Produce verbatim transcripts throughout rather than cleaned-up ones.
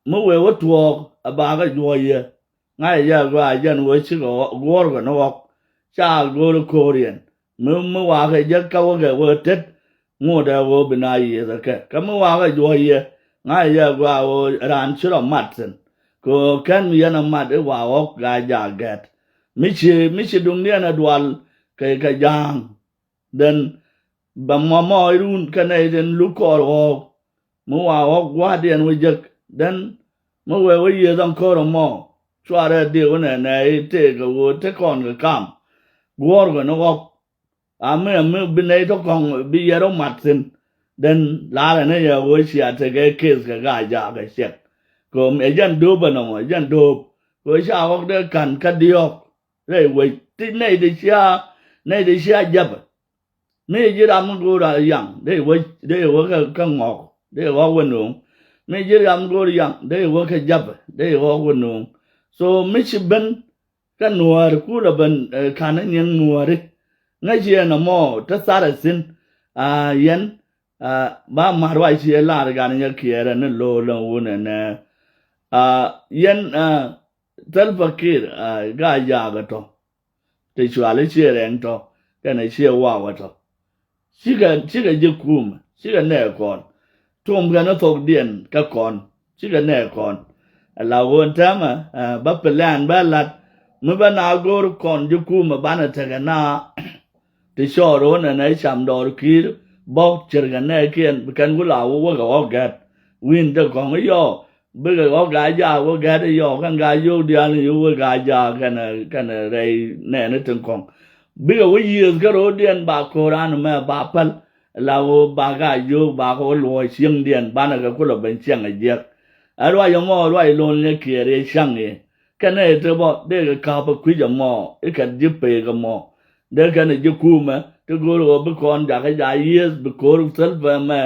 mi wëë wä tuɔɔk a bakɛ juɔ̱ɔ̱c yɛ. Ŋa̱cɛ jɛ a gɔaa jɛn wee cikɛ guɔ̱ɔ̱rkɛ ni ɣɔ̱k. Ca go̱o̱r ko̱o̱r yɛn mi mi wakɛ jɛ kä wä kɛ wä tet. Ŋot ɛ ɣöö bi na yiëëth ɛ kɛ kä mi wakɛ juɔ̱ɔ̱c yɛ. Ŋa̱cɛ jɛ a gɔaa ɣöö raan ci rɔ mat thi̱n. Kɛ ɣöö kɛn mi yɛn a mat i̱ wa ɣɔ̱k gaa jaak gɛ̈t. Mi ci mi ci duŋdiɛn a dual kɛ kɛ ja̱a̱ŋ. Then bɛ mɔmɔ irun kɛ nɛy tin luk kɔɔr ɣɔɔk. Mi wa ɣɔk gua̱a̱thdiɛn wä jek. Then mi wee wä yiëë dhɔŋ ko̱r ɛmɔ. Cuarɛ diɛ wä nɛ nɛ i̱ tëëk kɛ ɣöö te kɔn kɛ kam. Guɔ̱ɔ̱rkɛ ni ɣɔk. A mi a mi bi nɛy tɔ kɔŋ bi yɛr wä mat thi̱n. Then la̱rɛ ni yɛ ɣöö cia tekɛ case kɛ gaa jaak kɛ ciɛk. Kɛ ɣöö ɛ jɛn do̱o̱p ɛnɔmɔ ɛ jɛn do̱o̱p. Kɛ ɣöö ca ɣɔk dee ka̱n kä diɔ̱ɔ̱k. Rɛy wec ti nɛy ti cia nɛy ti cia jäpɛ. Mi ji̱ ram mi go̱o̱r a yaŋ dee wä dee wä kä ŋɔk dee wä wä no̱o̱ŋ. Mi ji̱ ram mi go̱o̱r yaŋ dee wä kä jäpɛ dee wä wä no̱o̱ŋ. So mi ci ben kä nuääri kulɛ ben ka̱n ni nyiŋ nuääri. Ŋäc yɛn ɛmɔ te tharɛ thi̱n. A yɛn a ba ma̱r ruac ci ɛ lar gan nyɛ kiɛɛrɛ ni lo̱o̱l ɛn wun ɛnɛ. A yɛn a Salva Kiir a gaa jaak ɛ tɔ. Ti cuali ciɛ rɛŋ tɔ kɛnɛ ciɛ waw ɛ tɔ. Cikɛ cikɛ ji̱ kumɛ cikɛ nɛɛ kɔn. Tum kɛn ni thokdiɛn kä kɔn cikɛ nɛɛ kɔn. Ɛ la ɣöö ɛn täämɛ ɛ bä plan bä la̱t mi bä na go̱o̱r kɔn ji̱ kumɛ banɛ tekɛ na. Ti cɔɔr ɣöö nɛnɛ cam dɔɔr Kiir bä cir kɛ nɛɛkiɛn bi kɛn ku la wä wä kɛ ɣɔ̱k gɛ̈t. Wi̱i̱n te kɔ̱ŋ i̱ yɔɔ bikɛ ɣɔ̱k gaa jaak wä gɛ̈t i̱ yɔɔ kɛn gaa yio̱o̱k diaal ni wä gaa jaak kɛnɛ kɛnɛ rɛy nɛɛni tin kɔ̱ŋ. Bikɛ wä yiëëth kä ro̱o̱diɛn ba ko̱ran mɛ ba päl. La ɣöö ba gaa yio̱o̱k ba kɛ wä luɔ̱ɔ̱c cieŋdiɛn banɛ kɛ kulɛ ben ciɛŋ ɛ jiäk. Ɛ ruac ɛmɔ ruac lo̱l ni kiɛɛr yɛ cäŋ i̱ kɛnɛ i̱ te bä dee kɛ ka̱p ɛ kui̱c ɛmɔ i̱ kɛ ji̱ pek ɛmɔ. Dee kɛn ji̱ kumɛ ti go̱o̱r ɣöö bi kɔn jakä ja yiëëth bi ko̱o̱r thil pɛ mɛ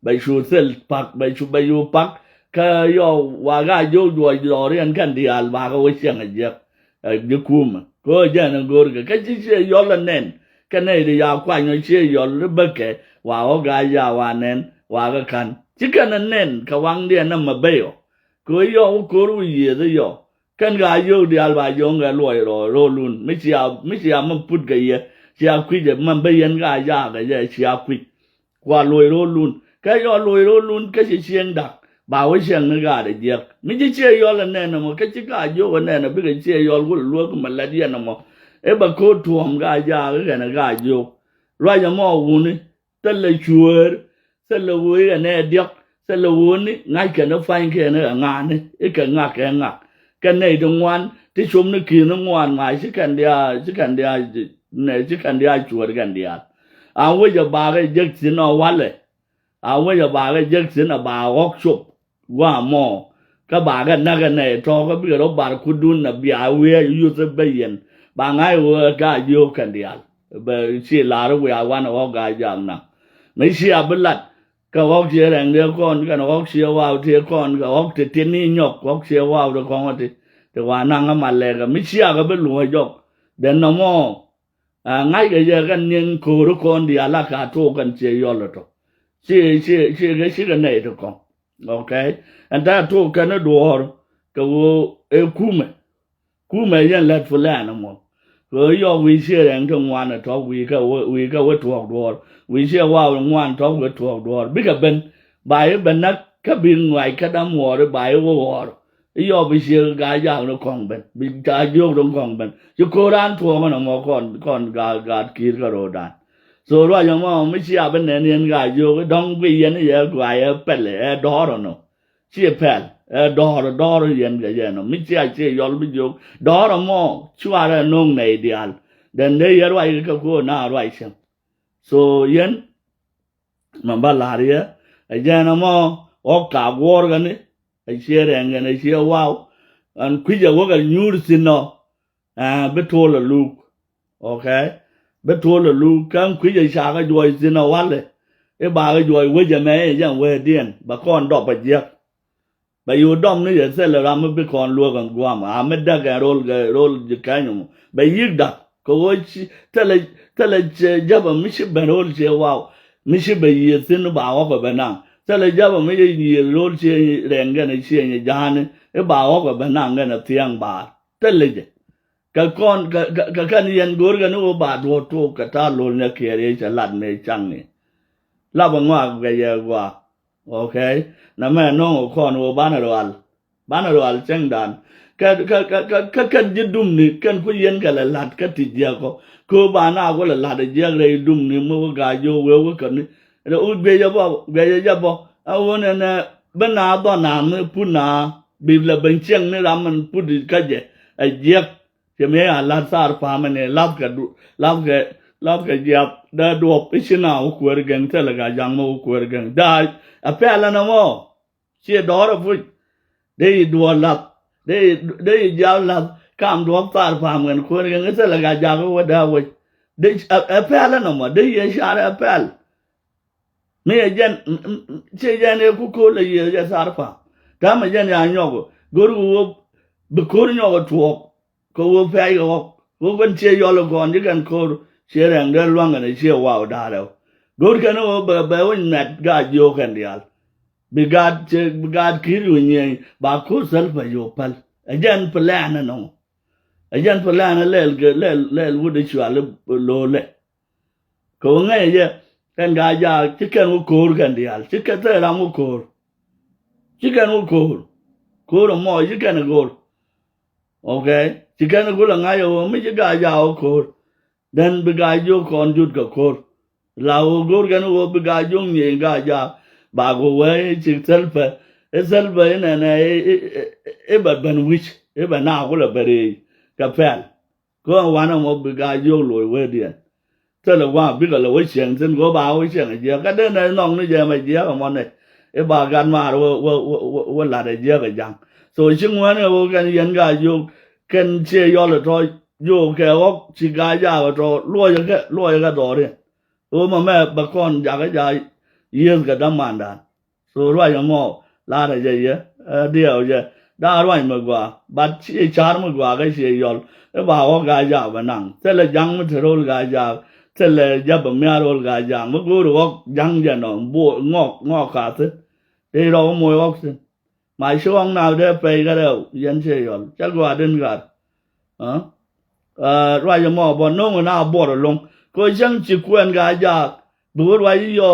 bɛ cu thil pak bɛ cu bɛ cu pak. Kä yɔ wakä a jiök juɔc lɔɔriɛn kɛn diaal bakä wä ciɛŋ a jiäk. Ɛ ji̱ kumɛ kɛ ɣöö jɛn ɛ go̱o̱r kɛ kä ci ciɛ yɔl ɛ nɛn. Kɛ nɛy ti ya kuany ɔ ciɛ yɔl i̱ bäkɛ wa ɣɔ̱k a ya wa nɛn wakä ka̱n ci kɛn ɛ nɛn kɛ waŋdiɛn ɛmɛ bey ɔ. Kɛ ɣöö yɔ wä ko̱o̱r wä yiëëth i̱ yɔ kɛn ka yio̱o̱k diaal ba yio̱o̱ŋ kɛ luɔc rɔ ro̱o̱lun mi cia mi cia mi put kɛ yɛ cia kui̱c ɛ mɛn bä yɛn ka yaakɛ yɛ cia kui̱c. Kua luɔc ro̱o̱lun kɛ yɔ luɔc ro̱o̱lun kä ci cieŋ dak ba wä cieŋ ni gaat ɛ jiɛk mi ci ciɛ yɔl ɛ nɛn ɛmɔ kä ci ka yio̱o̱k ɛ nɛn ɛ bikɛ ciɛ yɔl wä luɔ̱k mɛ lät yɛn ɛmɔ. I̱ bɛ ko̱o̱t tuɔ̱ɔ̱m ka yaak i̱ kɛn ɛ ka yio̱o̱k luac ɛmɔ wuni. Thilɛ cuëër thilɛ ɣöö i̱ kɛ nɛ diɔ̱k thilɛ ɣöö ni ŋa̱ckɛ ni pa̱nykɛ ni kɛ ŋa̱a̱ni i̱ kɛ ŋa̱k kɛ ŋa̱k. Kɛ nɛy ti ŋuan ti com ni ki̱i̱n ni ŋuan ŋa̱c ci kɛn diaal ci kɛn diaal nɛ ci kɛn diaal cuëër kɛn diaal. A wec ɛ bakɛ jek thi̱n ɔ walɛ. A wec ɛ bakɛ jek thi̱n ɛ ba ɣɔ̱k cop. Gua̱a̱ mɔ kä ba kɛ näk ɛ nɛy tɔ̱ kä bikɛ rɔ bar kutdun ɛ bia wiee yuth ɛ ben yɛn ba ŋa̱c ɣöö ɛ ka jiök kɛn diaal. Bɛ ci lar wiaa wan ɛ ɣɔ̱k gaa jaak naŋ mi ci a bi lat. Kɛ ɣɔ̱k ciɛ rɛŋ diɛ kɔn kɛn ɣɔ̱k ciɛ waw tiɛ kɔn kɛ ɣɔ̱k ti tiɛ ni nyɔk ɣɔ̱k ciɛ waw ti kɔn ti ti wa naŋ ɛ ma lɛkɛ mi ci a kɛ bi luɔ̱c jɔk. Dɛn nɔmɔ a ŋa̱ckɛ jɛ kɛn niɛn ko̱o̱ri kɔn diaal a ka tok kɛn ciɛ yɔl ɛ tɔ. Ci ci ci kɛ ci kɛ nɛy ti kɔn. Okay. Ɛn ta̱a̱ tok kɛn i̱ duɔ̱ɔ̱r kɛ ɣöö ëë kumɛ. Kumɛ yɛn lät fulɛn ɛmɔ. Kɛ ɣöö yɔɔk wi̱i̱ ciɛ rɛŋ ti ŋuan ɛ tɔ̱ wi̱i̱ kɛ wä wi̱i̱ kɛ wä tuɔɔk duɔ̱ɔ̱r wi̱i̱ ciɛ waw ŋuan tɔ̱ wä tuɔɔk duɔ̱ɔ̱r bikɛ ben. Ba i̱ bɛ näk kä bi ŋuac kä dam ɣɔɔri ba i̱ wä ɣɔɔr. I̱ yɔɔk bi ciek gaa jaak ni kɔŋ ben bi gaa jiök ni kɔŋ ben ci ko̱o̱r raan tuɔɔk ɛn ɛmɔ kɔn kɔn gaa gaat ki̱i̱r kä ro̱o̱dan. So ruac ɛmɔ mi ci a bi nɛn yɛn gaa jiök i̱ dɔ̱ŋ guiy yɛn i̱ yɛ guay ɛ pɛl ɛ dɔ̱ɔ̱r ɛnɔ. Ci pɛl ɛ dɔ̱ɔ̱r dɔ̱ɔ̱r yɛn kɛ yɛn ɔ mi ci a ci yɔl bi jiök dɔ̱ɔ̱r ɛmɔ cuarɛ no̱o̱ŋ nɛy diaal. Dɛn dee yɛ ruac kɛ ko̱o̱r na ruac cäŋ. So yɛn mɛ bä la̱r yɛ ɛ jɛn ɛmɔ ɣɔk ka guɔ̱ɔ̱r kɛn i̱ ɛ ciɛ rɛŋ kɛn ɛ ciɛ waw. Ɛn kui̱c ɛ wäkɛ nyuur thi̱n ɔ. Ɛ bi tuɔl ɛ luk. Okay. Bi tuɔl ɛ luk kɛn kui̱c ɛ cakä juɔc thi̱n ɛ walɛ. I̱ bakɛ juɔc wec ɛmɛ i̱ jɛn wecdiɛn bɛ kɔn dɔp ɛ jiäk. Bɛ yo̱o̱ dɔm ni yɛ thilɛ ram mi bi kɔn luäk ɛn gua̱a̱m a mi däk ɛn ro̱l kɛ ro̱l ji̱ kɛny mɔ bɛ yi̱k da̱k kɛ ɣöö ci thilɛ thilɛ cɛ jäpɛ mi ci ben ro̱l ciɛ waw. Mi ci bɛ yiëë thi̱n ba ɣɔk ɛ bɛ naŋ Thilɛ jabä mi jɛ yiëë lo̱l ciëëny rɛŋ kɛnɛ ciëëny ja̱a̱ni i̱ ba ɣɔ̱k ɛ bɛ naŋ kɛnɛ thia̱a̱ŋ baar. Thilɛ jɛ. Kɛ kɔn kɛ kɛn yɛn go̱o̱rkɛ ni ɣöö ba duɔ̱ɔ̱r tuɔɔk kɛ ta̱a̱ lo̱l ni kiɛɛr yɛ cɛ lat mëë caŋni. Lapɛ ŋɔak kɛ yɛ gɔaa. Okay. Nɛ mɛ nɔŋ ɛ kɔn ɣöö banɛ rual. Banɛ rual cäŋdan. Kɛ kɛ kɛ kɛ kɛn ji̱ dumni kɛn ku yɛn kɛ lɛ la̱t kä ti jiäk ɔ. Köö ba na ku lɛ la̱t ɛ jiäk rɛy dumni mi wä ga̱a̱c jiök wee wä käni. Rɛ wä guiɛcɛ bä guiɛcɛ jɛ bä. A wä nɛnɛ bi na dhɔn na mi put na bi lɛ ben cieŋ ni ram min put i̱ kä jɛ. Ɛ jiäk. Cɛ mi a la̱t thar pa̱a̱mɛ ni la̱thkɛ du la̱thkɛ la̱thkɛ jiath dee duɔp i̱ ci na wä kuäär gɛŋ thilɛ ga̱a̱c ja̱ŋ mi wä kuäär gɛŋ da̱a̱c. Ɛ pɛl ɛn ɛmɔ. Ciɛ dɔɔr ɛ puc. Dee yi duɔɔr lath. Dee yi jial lath kam duɔɔk thar pa̱a̱m kɛn kuäär kɛn kä thilɛ ka jak wä dee a wec. Dee ɛ pɛl ɛ nɔmɔ dee yi ɛ car ɛ pɛl. Mi ɛ jɛn ciɛ jɛn ɛ ku ko̱o̱l ɛ yi ɛ jɛ thar pa̱a̱m. Ta̱a̱m ɛ jɛn ya nyɔk go̱r ku wä bi ko̱o̱r nyɔk ɛ tuɔɔk. Kɛ ɣöö pɛ̈c kɛ ɣɔk ɣöö kɛn ciɛ yɔl ɛ gɔ̱ɔ̱n ji̱ kɛn ko̱r ciɛ rɛŋ dee lua̱ŋ kɛn ɛ ciɛ waw da̱a̱r ɛ ɣöö go̱o̱r kɛn ɣöö bɛ bɛ wä nyuɛt gaat jiök kɛn diaal. Bi gaat ciɛ bi gaat ki̱i̱r yu nyieny ba ko̱r thäl pɛ yu päl. Ɛ jɛn plan ɛ nɔŋ ɛ jɛn plan ɛ lɛl kɛ lɛl lɛl wut ɛ cual ɛ lo̱o̱lɛ. Kɛ ɣöö ŋäcɛ jɛ kɛn gaat jaak ci kɛn wä ko̱o̱r kɛn diaal ci kɛn thil ram wä ko̱o̱r. Ci kɛn wä ko̱o̱r ko̱o̱r ɛmɔ ci kɛn ɛ go̱o̱r. Okay. Ci kɛn ɛ go̱o̱r ɛ ŋa̱c ɛ ɣöö mi ci gaat jaak wä ko̱o̱r. Then bi gaat jiök kɔn jut kɛ ko̱o̱r. La ɣöö go̱o̱r kɛn ɣöö bi gaat jiök nyiëëny gaat jaak ba go̱o̱r wee ci thil pɛ i̱ thil pɛ i̱ nɛnɛ i̱ bɛ ben wi̱c i̱ bɛ na kulɛ bɛ rëëc kɛ pɛl. Kä wanɛ mɔ bi gaa jiök loc wee diɛn. Thilɛ gua̱a̱ bikɛ lɛ wä cieŋ thi̱n go̱o̱r ba wä cieŋ a jiɛk kä den ɛ nhɔk ni jɛ mɛ jiɛk ɛmɔ nɛ. I̱ ba gat maar wä wä wä wä lat a jiɛk a ja̱ŋ. So ci ŋuäni wä kɛn yɛn gaa jiök kɛn ciɛ yɔl ɛ tɔ jiök kɛ ɣɔk ci gaa jaak ɛ tɔ luɔcɛ kɛ luɔcɛ kɛ dhɔriɛn. Ɣöö mɛ mɛ bɛ kɔn jakä jaak yieth kɛ dämandan. So ruac ɛmɔ la̱rä jɛ yɛ ɛ diɛw jɛ da̱a̱ ruac mi gɔaa. But ciɛ ca̱r mi gɔaa kä ciɛ yɔl i̱ ba ɣɔ̱k gaa jaak bɛ naŋ thilɛ ja̱ŋ mi te ro̱l gaa jaak. Thilɛ jɛ bɛ mia̱r ro̱l gaa jaak mi go̱o̱ri ɣɔ̱k ja̱ŋ jɛ nɔ buɔ ŋɔk ŋɔk ka̱thi̱n. Dee rɔk moc ɣɔ̱k thi̱n. Ma ci ɣɔ̱ŋ na dee pɛy kä rɛw yɛn ciɛ yɔl cä gɔaa den gat. Ruac ɛmɔ bɔ no̱ŋ na buɔr ɛlɔ̱ŋ. Kɛ cäŋ ci kuɛn ka jaak bi wä ruac i̱ yɔ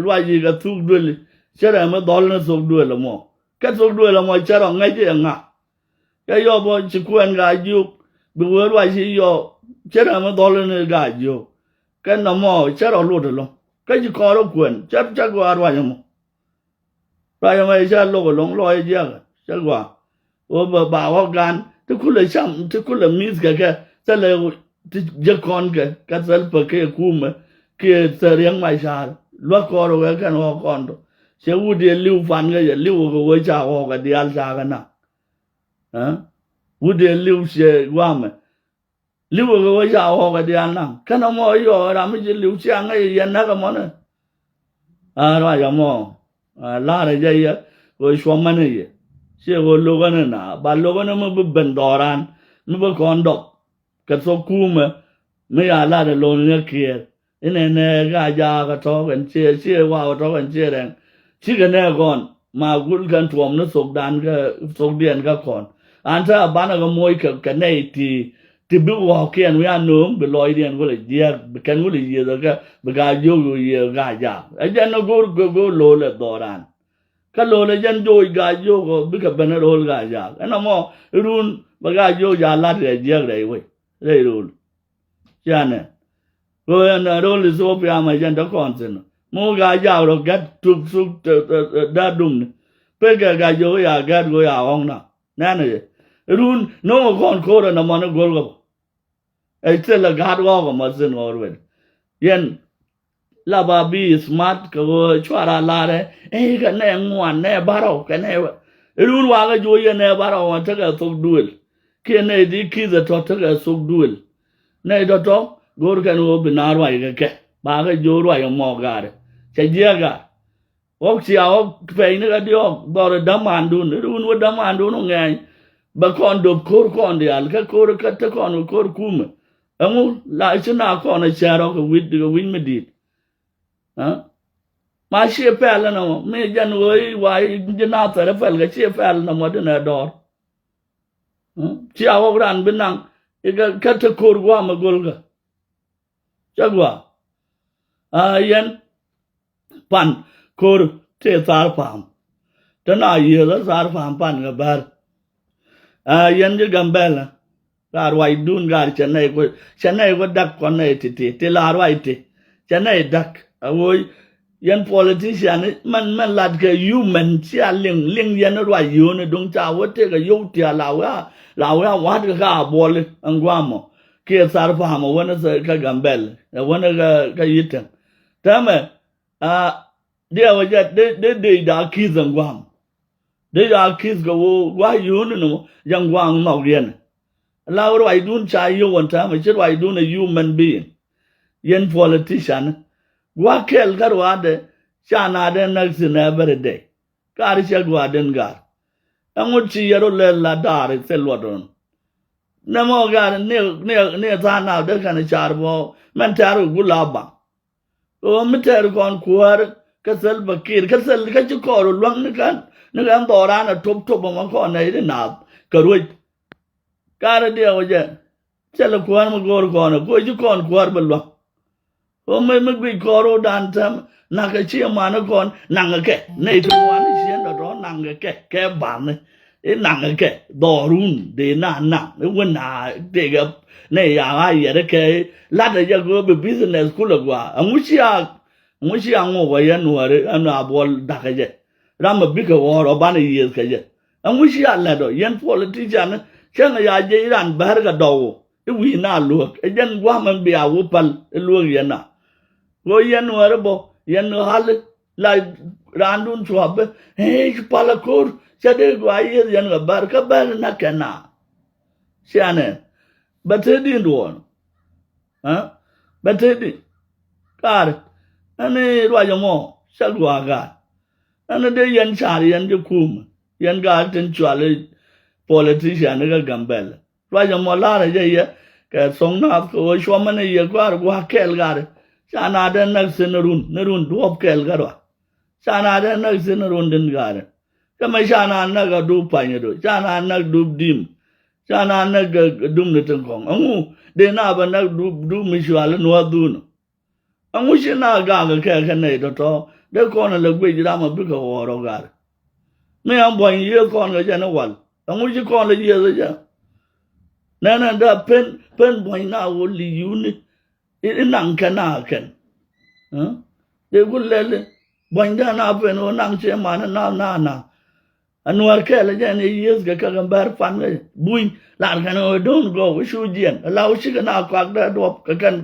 ruac i̱ kɛ thuk duël. Cɛ rɛm mi dhɔl ni thok duël ɛmɔ kɛ thok duël ɛmɔ cɛ rɔ ŋäc i̱ ɛŋa. Kɛ yɔ bɔ ci kuɛn ka jiök bi wä ruac i̱ yɔ cɛ rɛm mi dhɔl ni ka jiök. Kɛ nɔmɔ cɛ rɔ luɔt ɛlɔ̱ŋ kɛ ci kɔɔr ɛ kuɛn cɛ cɛ gɔaa ruac ɛmɔ. Ruac ɛmɛ cä lo̱k ɛlɔ̱ŋ lɔɔc ɛ jiäkä cä gɔaa. Ɣöö bɛ ba ɣɔ̱k gan ti kulɛ cam ti kulɛ mi̱th kɛ kɛ thilɛ ti jiäk kɔn kɛ kɛ thil pɛ kiɛ kumɛ kiɛ thil riäŋ ma ca̱a̱r luäk kɔɔr ɛ wee kɛn ɣɔ̱k kɔn tɔ. Cɛ wut yɛ li̱w pan kɛ yɛ li̱w kɛ wee ca ɣɔ̱k ɛ diaal ca kɛ naŋ. Wut yɛ li̱w cɛ gua̱a̱mɛ. Li̱wä kɛ wä ca ɣɔ̱ɔ̱k ɛ diaal naŋ kɛn ɛmɔ i̱ yɔɔk ɛ ram mi ci li̱w ciaŋ ɛ yɛn näk ɛmɔnɛ. A ruac ɛmɔ a la̱rä jɛ yɛ kɛ cuɔmɛn ɛ yɛ. Ciɛ kɛ lo̱kɛn ɛ na ba lo̱kɛn ɛ mi bi ben dhɔran mi bi kɔn dɔk. Kɛ thok kuumɛ mi ya lat ɛ lo̱n ɛ kiɛɛr. Inɛ nɛ gaa jaak ɛ tɔ̱ kɛn ciɛ ciɛ waw ɛ tɔ̱ kɛn ciɛ rɛŋ. Cikɛ nɛ kɔn ma gul kɛn tuɔm ni thokdan kä thokdiɛn kä kɔn. An te a banɛ kɛ moc kɛ kɛ nɛy ti ti bi wɔɔkiɛn wi̱i̱ a nööŋ bi lɔcdiɛn kulɛ jiääk bi kɛn kulɛ yiëth ɛ kɛ bi gaa jiök yo̱o̱ yiëë gaa jaak. Ɛ jɛn ni go̱o̱r go̱o̱r lo̱o̱l ɛ dhɔran. Kä lo̱o̱l ɛ jɛn joc gaa jiök ɔ bikɛ ben ɛ ro̱o̱l gaa jaak ɛn ɛmɔ. Run bɛ gaa jiök jaak lat rɛy jiääk rɛy wec rɛy ro̱o̱l. Cianɛ kɛ ɣöö ɛn ro̱l Ithiopia mɛ jɛn te kɔn thi̱n mi wä gaa jaak rɔ gɛt tuk thuk da̱a̱ duŋni. Pekɛ gaa jiök ya gɛt kɛ ɣöö ya ɣɔ̱ŋna nɛnɛ jɛ. Run no̱ŋ ɛ kɔn ko̱r ɛn ɛmɔni go̱l kɛ bä. Ɛ thilɛ gaat ɣɔ̱ɔ̱k ɛmɔ thi̱n ɣɔ̱ɔ̱r wet yɛn. La ba bi smart kɛ ɣöö cuara larɛ ɛ kɛ nɛ ŋuan nɛ barɔw kɛ nɛ wɛ. Run wakä juɔc yɛ nɛ barɔw ɛ tekɛ thok duël. Kiɛ nɛ di kith ɛ tɔ tekɛ thok duël. Nɛ tɔtɔ go̱o̱r kɛn ɣöö bi na ruac kɛ kɛ ba kɛ jo̱o̱r ruac ɛmɔ gaarɛ. Cɛ jiɛk gaar ɣɔk cia ɣɔk pɛcni kɛ diɔ̱ɔ̱k dhɔr ɛ dämandun run wä dämandun ɣä ŋɛɛny. Bɛ kɔn dop ko̱r kɔn diaal kä ko̱r kä te kɔn kɛ ko̱r kumɛ. Ɛŋu la ci na kɔn ɛ cɛɛr ɣɔk kɛ wi̱c kɛ wi̱c mi di̱i̱t. Ma ciɛ pɛl ɛn ɛmɔ mi jɛn ɣöö i̱ wa i̱ ji̱ Nathɛr ɛ pɛl kɛ ciɛ pɛl ɛn ɛmɔ dinɛ dɔɔr. Mm? Cia ɣɔk ran bi naŋ i̱ kɛ, kɛ te ko̱r gua̱a̱m ɛ go̱lkä. Cä gua̱a̱. A yɛn pan ko̱r tëë thaar pa̱a̱m. Te na yiëëth ɛ thaar pa̱a̱m pan kɛ bär. A yɛn ji̱ Gambɛlɛ. Ka ruacdun gar cɛ nɛy ku, cɛ nɛy ku da̱k kɔn nɛy ti̱ti̱, ti la ruac ti. Cɛ nɛy da̱k. A woc, yɛn politician, mɛn, mɛn lat kɛ human, cia liŋ, liŋ yɛn ruac yio̱o̱ni duŋ ca wä tëëk a yio̱w ti a la wä, la wä a wa̱t kɛ ka a buɔli ɛn gua̱a̱mɔ. Kiɛ thar pa̱a̱mɔ wänä kä Gambɛl, ɛ wänä kä, kä Yitäŋ. Täämɛ, a, diɛwä jɛ, dee, dee, dee da ki̱th ɛn gua̱a̱m. Dee ya ki̱th kɛ ɣöö gua̱a̱c yio̱o̱ni nɔmɔ, yɛn gua̱a̱ŋ nhɔk yɛn. La ruacdun ca yio̱w ɛn täämɛ, ci ruacdun a human being. Yɛn politician. Gua̱a̱c kɛl kä ruaadɛ, ca naadɛ näk thi̱n every day. Kaar cɛ gua̱a̱den ga̱a̱r. Ɛŋu ci yɛn rɔ lɛl la daari thil luɔt rɔn. Nɛmɔ ga̱a̱r ni, ni, ni tha̱a̱ŋ naadɛ kɛn car bɔ, mɛn tɛ̈r kɛ gula baŋ. Ɣöö mi tɛɛr kɔn kuäär kä Salva Kiir, kä Sal-, kä ci kɔɔr luäŋ ni kɛn, ni kɛn dhɔran a top top ɛmɔ kɔn nɛy ti naath kɛ ruec. Karɛ diɛw jɛ, cɛ lɛ kuäär mi go̱o̱r kɔn ɛ, kuɛ ci kɔn kuäär bɛ luäŋ. Ɣöö mi, mi guic kɔɔr ɣöö dan tɛm, nakä ci ɛman kɔn, naŋ kɛ, nɛy ti wan ciɛn dɔ̱tɔ̱, naŋ kɛ, kɛ ba̱ni. I̱ naŋ kɛ dhɔrun dee na naŋ i̱ wä na tëëkɛ nɛ ya ɣa̱ yɛt kɛ la̱t ɛ jɛ kɛ bi business kulɛ gɔaa. Ɛŋu cia, ɛŋu cia ŋok ɛ yɛn Nuääri ɛn a buɔl da̱k ɛ jɛ. Ram ɛ bikɛ ɣɔ̱ɔ̱r ɔ banɛ yiëëth kɛ jɛ. Ɛŋu cia lɛt ɔ yɛn politician cäŋ ɛ ya jɛ i̱ ran bäär kɛ dɔw ɔ i̱ wi̱i̱ na luäk ɛ jɛn gua̱a̱m ɛn bia wä päl i̱ luäk yɛn na. Ɣöö yɛn Nuääri bä yɛn ɣali la raandun cua̱p bä. Ëë ci pal ako̱r cä dee gɔaa yiëth yɛn kɛ bär kä bär na kɛn na. Cianɛ bɛ te din duɔɔn. Ɛ bɛ te din. Kaar ɛn i̱ ruac ɛmɔ cä gɔaa gaar. Ɛn i̱ dee yɛn car yɛn jɛ kum yɛn gaar tin cuali politician i̱ kä Gambɛl. Ruac ɛmɔ la̱rä jɛ yɛ kɛ thoŋ naath kɛ ɣöö cuɔmä ni yɛ gua̱a̱r gua̱a̱k kɛɛl gat. Ca naat dee näk thi̱n ni run ni run duɔ̱ɔ̱p kɛɛl gat ruac. Ca naat dee näk thi̱n ni run din gat. Cä mɛ ca naat näk a dup pany ɛ do̱ ca naat näk dup dim. Ca naat näk a dup ni tin kɔ̱ŋ ɛŋu dee na bɛ näk dup dup mi cual in wä dhun. Ɛŋu ci na gak kɛ kɛ nɛy tɔ̱tɔ̱ dee kɔn ɛ lɛ guic ram ɛ bikɛ ɣɔɔr ɔ gar. Mi ɛn buɔ̱ny yiëëth kɔn kɛ jɛn ɛ wal ɛŋu ci kɔn lɛ yiëëth ɛ jɛ. Nɛnɛ da pen pen buɔ̱ny na ɣöö li yuni. I̱ naŋ kɛn na kɛn. Ɛ dee ku lɛli buɔ̱ny da na pen ɣöö naŋ cɛ man na na na. Anuäär kɛɛl ɛ jɛn i̱ yiëëth kɛ kɛ kɛ bär pan kɛ buny lar kɛn ɛ don't go i̱ cu jiɛn ɛ la wä cikɛ na kuak dee duɔp kɛ kɛn.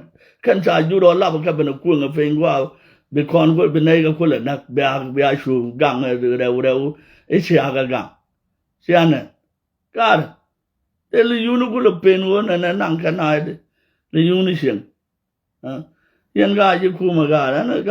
Kɛn ca jur ɔ lap kɛ ben ɛ kueŋ ɛ piny gua̱a̱ bi kɔn kuɛ bi nɛy kɛ kulɛ näk bia bia cu gaŋ ɛ rɛw rɛw i̱ ciaak ɛ gaŋ. Cianɛ kaar. Tëë li yuni kulɛ pen ɣöö nɛnɛ naŋ kɛ na̱a̱cdi li yuni cieŋ. Ɛ yɛn gaa ji̱ kumɛ gaa ɛn